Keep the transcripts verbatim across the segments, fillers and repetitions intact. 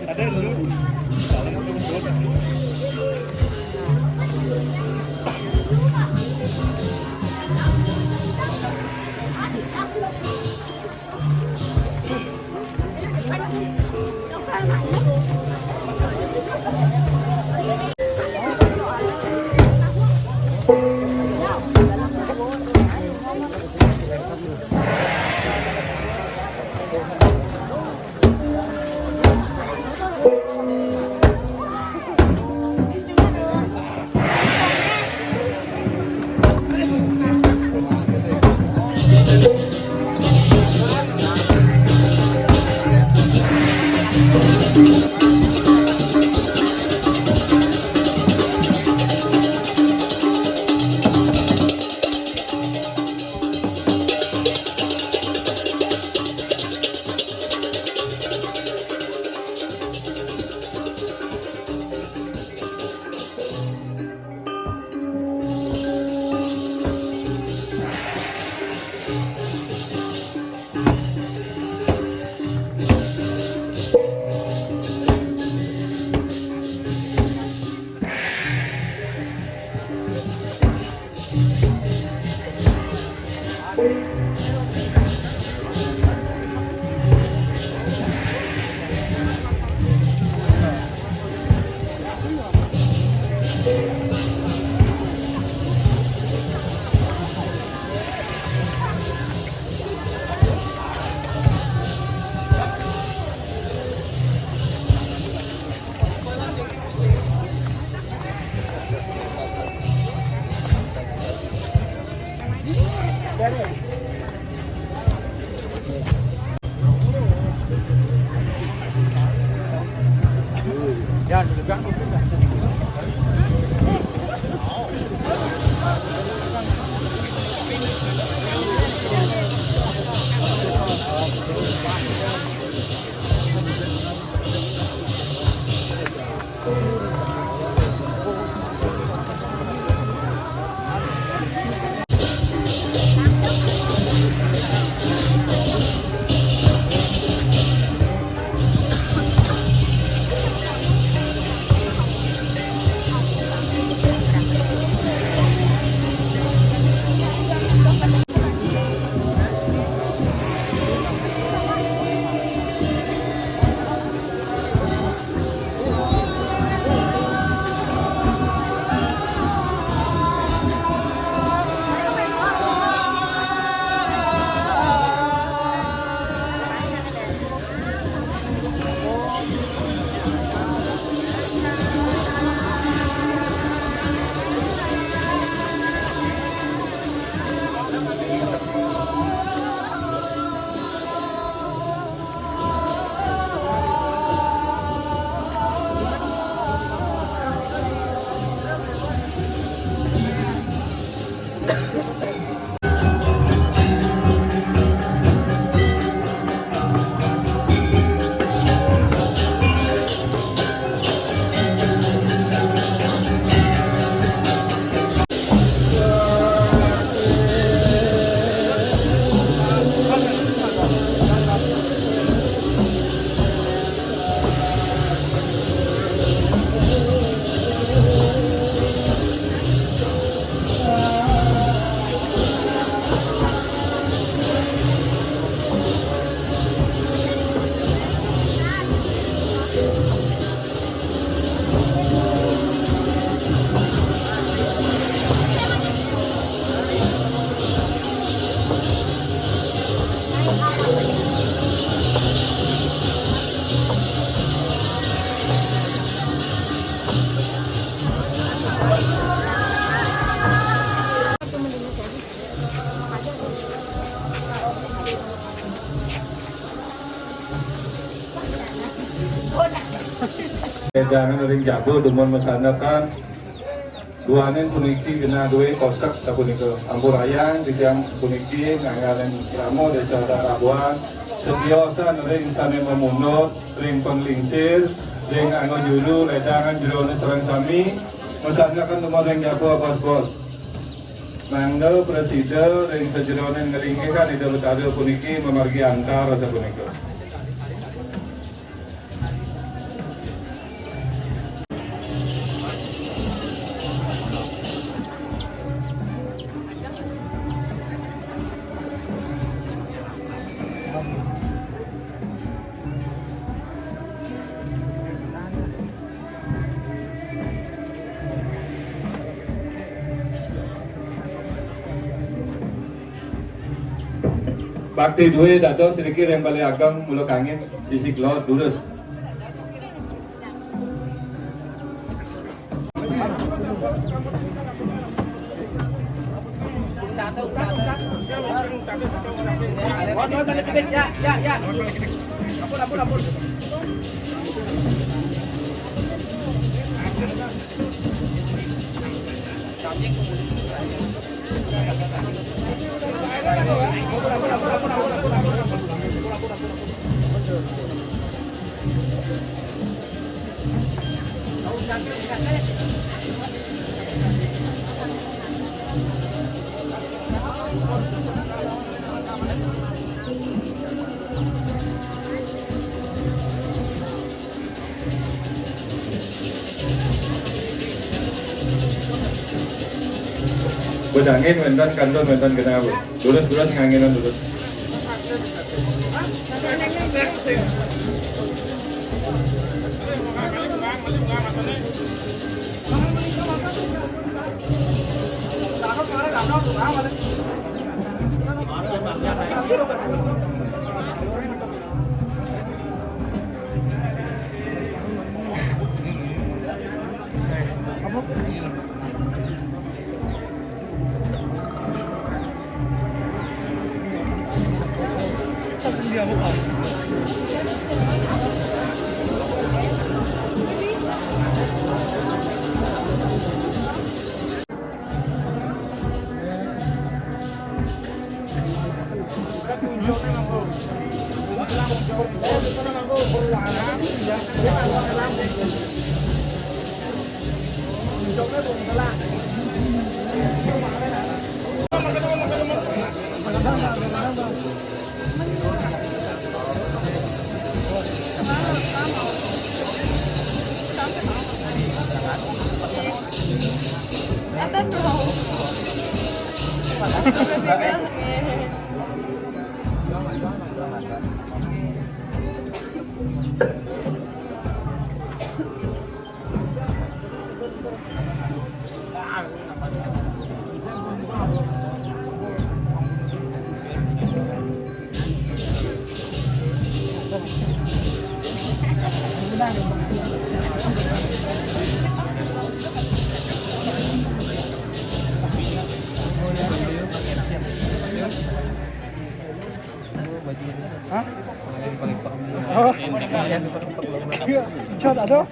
Ada dulu. Salam untuk Wedangan ring jaba dumun masandekan. Duaning puniki genah duwé kosek sapunika. Ampurayang titiang puniki ngangganin krama Désa Darabuan, setiosan ring sané mamundut, ring panglingsir, ring angga juru, ledangan jerone sareng sami, masandekan dumun ring jaba bos-bos. Mangda prasida ring sajeroning nglinggihang Ida Betara puniki mamargi antar sapunika. Bakti duwé dados riki ring Balé Ageng Mula Kangin, sisi kelod, durus. Bedangin wénten kantun wénten genah, Bu. Durus-durus nganginan durus. Hah? Oh. Iya, Cot, aduh.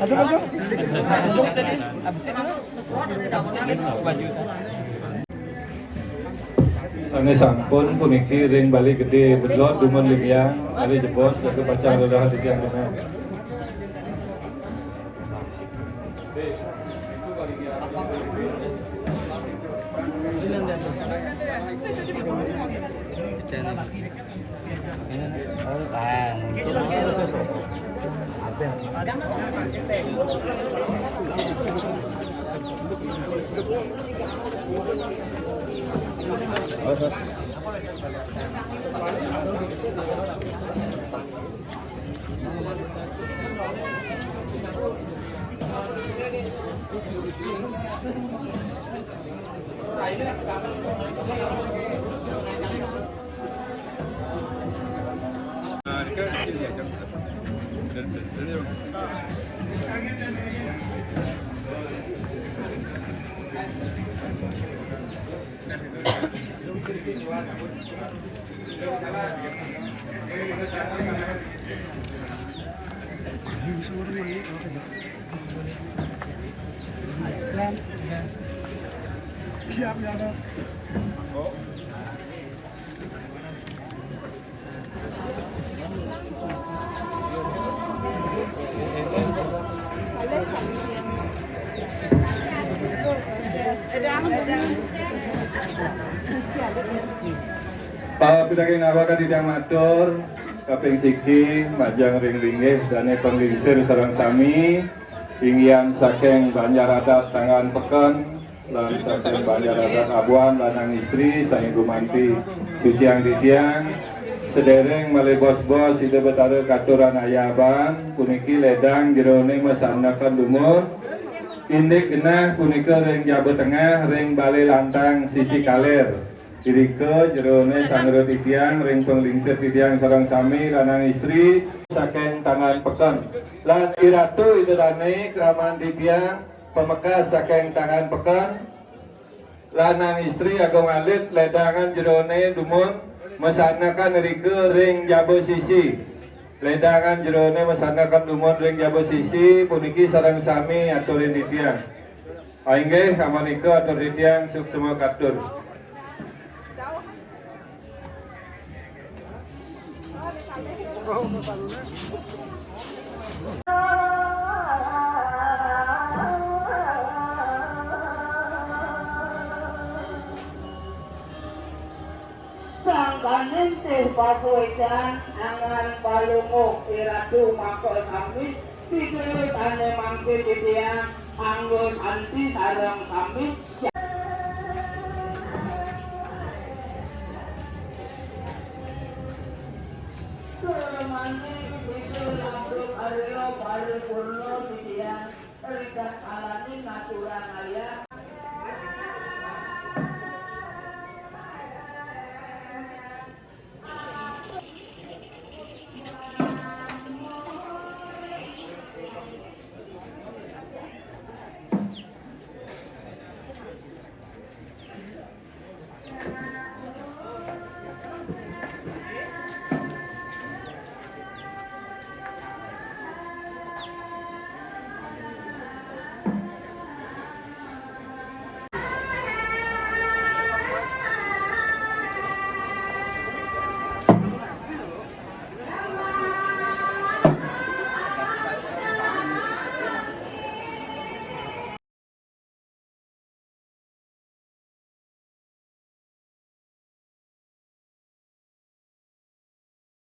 Aduh, aduh. Sané sampun puniki ring Balé Gedé Bedlot dumun linggih, malih jebos, dados pacang rereh titiang genah. Siap, ya, Bang. Pidaging nawa kadi tiang matur, kaping siki majeng ring linggih dané panglingsir sareng sami, inggihan saking Banjar Adat Tanggahan Peken, lan saking Banjar Adat Abuan lanang istri sané gumanti suciang titiang, sadéréng malih bos-bos Ida Betara katuran ayaban, puniki lédang jeroné masandekan dumun, indik genah punika ring jaba tengah, ring balé lantang sisi kalér. Irika jerone sangra titiang ring panglingsir titiang sareng sami lanang istri saking tangan peken. Lan iratu ida dane kraman titiang pamekas saking tangan peken. Lanang istri agung alit ledangan jerone dumun masanekan irika ring jaba sisi. Ledangan jerone masanekan dumun ring jaba sisi puniki sareng sami aturin titiang. Inggih, amunika atur titiang suksma katur. Sangkaning sih pasuecan angan palungguh iratu maka sami sida sane mangkin titiang anggo santi sareng sami. Sumangkin sida langgeng arya paripurna titiang ridak alani ngaturang ayah.